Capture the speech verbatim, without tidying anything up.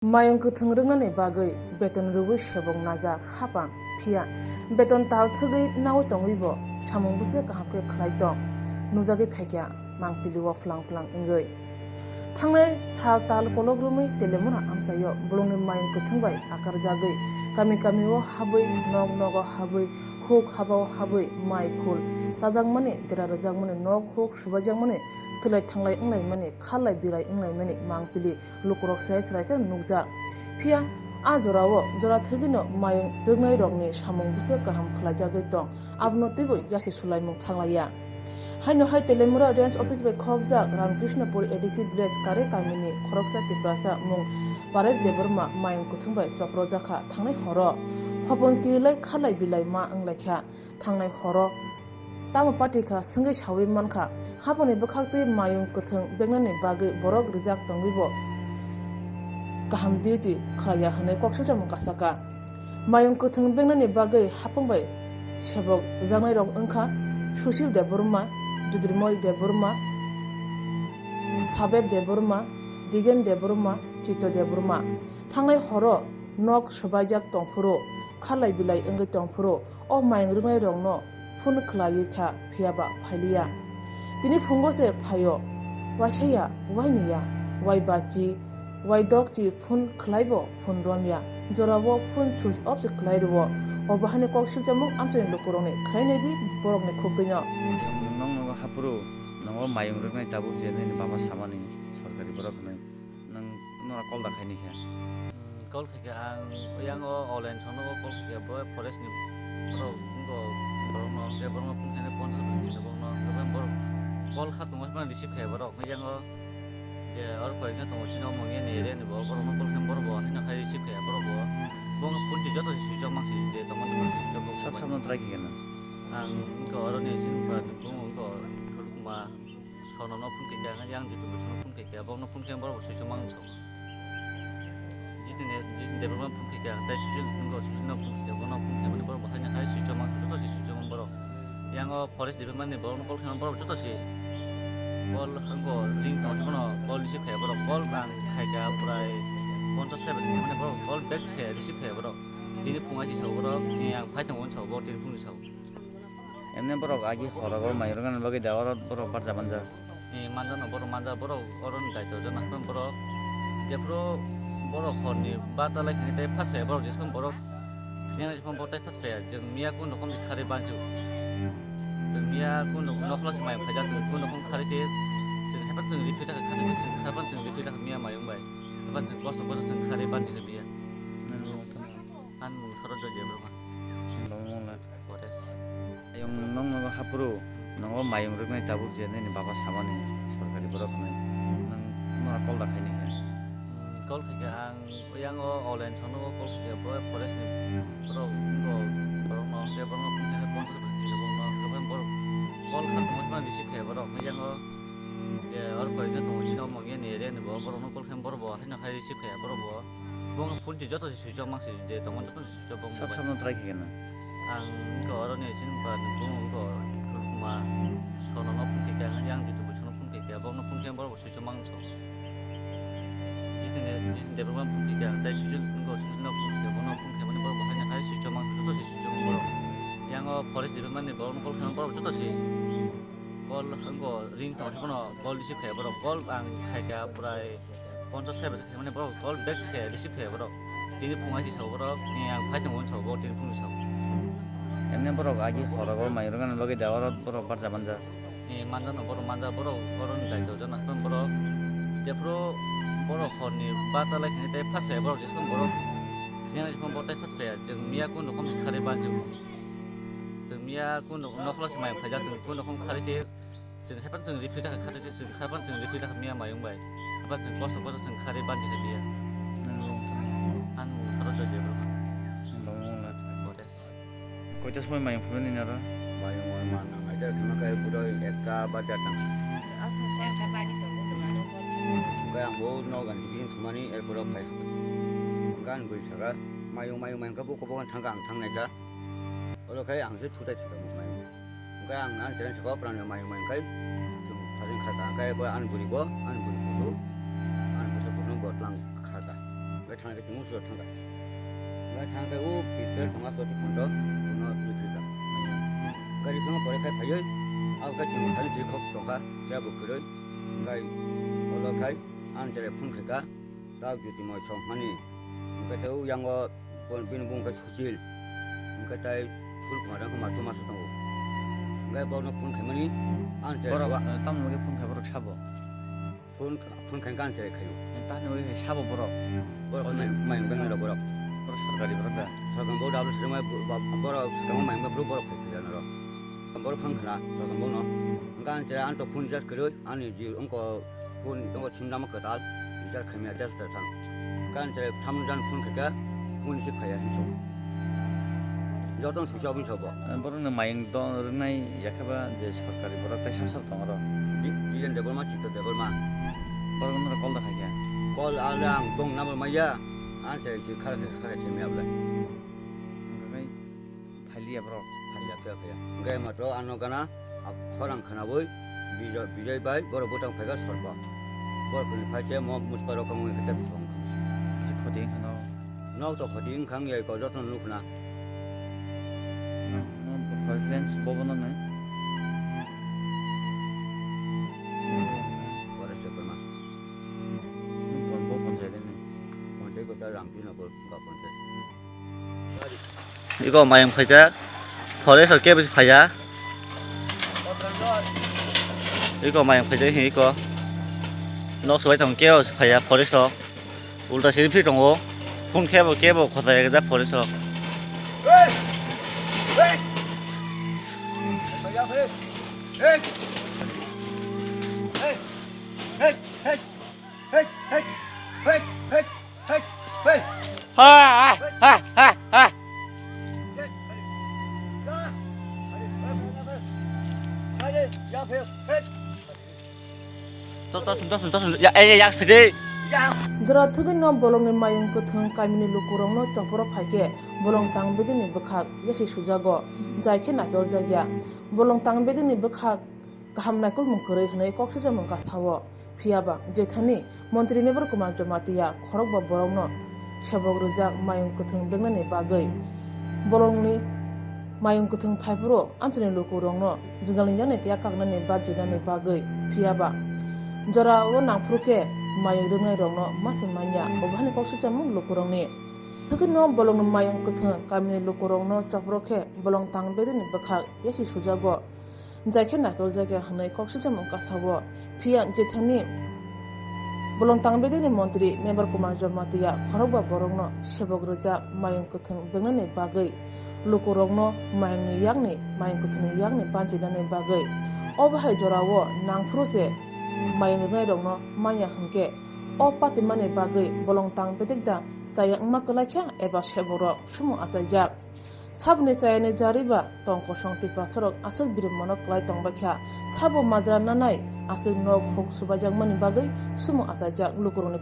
Mayung kwthwng rwngnani bagwi beton rwui sebok najak hapang, phiya beton tal thwgwi naui tongwibo samung bwswk kaham khe khlai tong, nujagwi phaikha mangpili o phlang phlang wngwi. Thangnai sal tal kolok romwi Telemura amchaio bolongni mayung kwthwng bai akarjagwi kami kami o habwi, nok nogo habwi, huk haba o habwi, mai khul chajakmani, dera rwjakmani, nok huk subaijakmani, thwlai thanglai wnglaimani, kharlai bilai wnglaimani mangpili lukurok serai serai khe nukjak. Phiya a jorao jora thwgwino mayung rwgnairokni samung bwswk kaham khlaijagwi tong, abono teibo yasi sulaimung thanglaiya. Haino hai Telemura Range Office bai khopjak Ramkrishnapur A D C Village Kare kamini khoroksa Tiprasa mung Paresh Debbarma mayung kwthwng bai choprojakha thangnai horo. Hopon kirilai kharlai bilai ma wnglaikha. Thangnai horo tamo patikha swngwi saui mankha, haponi bwkhaktwi mayung kwthwng bengnani bagwi borok rijak tongwibo kaham duty khlaiya hwnwi kok swijamung kasaka. Mayung kwthwng bengnani bagwi hapung bai sebok rijaknairok wngkha Sushil Debbarma, Dudrimoi Debbarma, Sabeb Debbarma, Digen Debbarma, Chitto Debbarma. Thangnai horo nok swbaijak tongphuru, kharlai bilai wngwi tongphuru, o mayung rwgnairokno phone khlaiwi kha, phiya ba phailiya. Tini phungo se phaio, waisaya, wainiya, waibachi, waidokchi phone khlaibo phone romya. Jorao phone switch off se khlai rwo. Obo hani kok swijamung amchaini lukurokni khlai naidi borokni khuktwino. Nong nogo haphuru, nogo mayung rwgnai tabuk je nini baba samani sorkari borok hwnwi. Nang nora call da khaini khe? Hmm, call khaikhe ang yang o online sono o call khaikhe bo forest ni borok wngkho borok no, je borok no phone khaina phone sa phone khaina borok no, je borok call kha tongma phano receive khaiya borok, yang o je oro koi jon tongo chini omo ni area ni borok, borok no call khaina borok bo haino khai receive khaiya borok bo, bo phone twi joto switch off mangsi je tongma joto switch off. Sab sab no try khaikhe na? Ang wngkha oro ni chini ba wngkha Thulukuma. Sono no phone khaikha, yang Jitu Bosong no phone khaikha, bo no phone khe borok bo switch off mang sao. Jitini, Jitini Debbarma phone khaikha, tai switch off wngkha, switch off no phone khaikha, bo no phone khaimani borok bo haino hai switch off mang, joto se switch off mang borok. Yang o forest department ni borok no call khaimani borok joto se call wngkha, ring tong phano call receive khaiya borok, call ang khaikha prai ponchas saiba se khaimani borok call back se khaiya, receive khaiya borok. Tini phung aisi sao borok, ni ang phai tongo sao borok, tini phung ni sao. Emne borok agi horogo mayung rwgani bagwi da oro borok barja manja. E, manja no borok manja, borok oro ni daito jana borok jephuru borok horni barta lai khani tei phas phai borok jesong borok khini phone borok tei phas phai jeng miya kun rokom khari banju. Jeng miya kun rokom nokla se mai phaja jeng kun rokom khari se jeng hepat jeng ri phaja khani jeng hepat jeng ri phaja miya mayung bai. Hepat jeng kosto kosto jeng khari banju miya. An mung sorot jai jai borok. Bongmona. Forest. Ayung nong nogo haphuru, nogo mayung rwgnai tabuk je nini baba samani sorkari borok hwnwi. Nang nora call da khaini khe? Hmm, call khaikhe ang yang o online sono call khaikhe bo forest ni borok wngkha borok no je borok no phone khe phone se phone se borok no borok call kha tongma receive khe borok yang o je or koi je tongo chini omo ni area ni bo borok no call khe borok bo haino hai receive khe borok bo. Bo phone twi joto se switch off mang se je tongma joto se switch off bong. Sab sab no try khe na. Ang wngkha oro ni chini ba ni bung wngkha Thulukuma Sono no phone khe kha, yang Jitu Bosong no phone khe kha, bo no phone khe borok bo switch off mang so. Jitini, Jitini Debbarma phone khe kha, tai switch off wngkha, switch off no phone khe kha, bo no phone khe mani borok bo haino hai switch off mang joto se switch off borok. Yang o forest department ni borok no call khe borok joto se. Call wngkha ring tong phano call receive khe borok call ang khaikha prai ponchas saiba se khaimani borok call back se khe receive khe borok. Tini phung aisi sao borok, ni ang phai tongo sao borok tini phung sao. Emne borok agi horogo mayung rwgani bagwi da oro borok barja manja. Ni manja no borok manja borok oro ni daito jana borok jephuru borok horni barta lai khani tei phas phai borok jesong borok khini phone borok tei phas phai jeng miya kun rokom khari banju. Jeng miya kun nokla se mai phaja jeng kun rokom khari se. Chwng hepan chwng ri phisa kha, chwng hepan chwng ri phisa kha miya mayung bai. Hepan chwng kosto kosto chwng kha ri bandi kha biya. Ang mung soro jai jai bro. Bangwngla. Koita somoi mayung phuru ni naro? Mayung oi man nang ai jar khama kai pura ekta bajar tang. Aswk sa ekta bari tongo, tongo. Kai ang bo no gan tikin thumani er pura phai. Gan gui saga mayung mayung mayung ka bo ko bo thang ang thang nai sa. Oro khai ang se thutai thika mayung. Hwnkhe ang ani chwraino saka o pran mayung mayung khai chwng phajwng kha ta, hwnkhe bo ani bwrwi bo, ani bwrwi kusu, ani bwsa kusu bo tlang kha ta. Hwnkhe Thangkhe chwng uslo thangkha. Ngai thangkhe o P P L thangma soti phondo chwngno rikha. Gari thangma pore khai phaiwi, abo khe chwng thani chiri khok tongkha, khe bo kwrwi. Ngai olo khai ang chwrai phone khaikha, tak Jyotimoy song hani. Hwnkhe tei o yango bini bung khe Suchil. Hwnkhe tei Thul Kumar wngkha ma tuma sa tongo. Hwnkhe bono phone khaimani ang chwrai Borok, sawa. Eh, tamni bagwi phone khai borok sabo? Phone, phone khaina kan cherai khayo. Tani uri hai sabo borok. Borok mai, mai bang nero borok. Borok sarkari borok da. Sarkari borok da, borok sarkari mai, borok sarkari mai, borok, borok khai khai nero. Borok phang khana, sarkari borok no. Kan cherai ang to phone charge khayo, ani ji, ongko phone, ongko sim nama kwtal, recharge khaimya, just da san. Kan cherai samung jan phone khaika, phone si khaya hinso. Joto switch off hinso bo. Borok no mayung dong rwnai yakhaba je sarkari borok tei sab sab tong oro. Di-, Dijen Debbarma, Chitto Debbarma. Borok no call da khaikha. Call ale ang bong number maya. Ang se si khara khara khara se me ablai. Hwnkhe phai liya borok. Phaiya, phaiya, phaiya. Hwnkhe matro ano gana, a khorang khanawi Bijoy, Bijoy bai borok bwtang phaikha sorba. Borok ni phai se mo muspa rok wngwi khe tebsong. Si khoti wngkha no. Nok to khoti wngkha wngya ko joto no nukna. No, no, presidents bobo no nai. Forest paper ma. Bo, bo panchayat ni. Panchayat ko ta Rampinagar ga panchayat. Iko mayung phaijak, forest o kebo phaiya. Iko mayung phaijak hi iko. Nok swbai tong kebo phaiya forest o. Ulta siri phri tongo. Phone kebo kebo khota ekda forest o. Ha, ha, ha, ha, ha. Tos, tos, tos, tos, ya, eh, ya, phede. Jora thwgwi no bolongni mayung kwthwng kamini lukurokno choporo phaikhe bolong tang bedini bwkhak yasi sujago, jai khe naikhe o jagya. Bolong tang bedini bwkhak kaham naikolmung kwrwi hwnwi kok swijamung kasao. Phiyaba jethani montri Mebar Kumar Jamatia khorokba borokno sebok rijak mayung kwthwng bengnani bagwi. Bolongni mayung kwthwng phaiphuru amchaini lukurokno jwngjal ni yakni tiya kaknani bajinani bagwi. Phiyaba jora o nangphuru khe mayung rwngnairokno masa manya, obo hani kok swijamung lukurokni. Thwgwino bolongni mayung kwthwng kamini lukurokno chopro khe bolong tang bedini bwkhak yasi sujago. Jai khe naikol jagya hwnwi kok swijamung kasao. Phiya jethani bolong tang bedini montri Mebar Kumar Jamatia khorokba borokno sebok rijak mayung kwthwng bengnani bagwi, lukurokno mayungni yakni, mayung kwthwngni yakni banchidani bagwi. Obo hai jorao nangphuru se mayung rwnairokno manya hwnkhe, o patimani bagwi bolong tang bedekda chaya wngma kwlai kha eba seborok sumung achaijak. Saboni chayani jariba tong kosong Tiprasarok aswk birimano kwlai tongbaikha. Sabo majra nanai aswk nok huk subaijakmani bagwi sumung achaijak lukurokni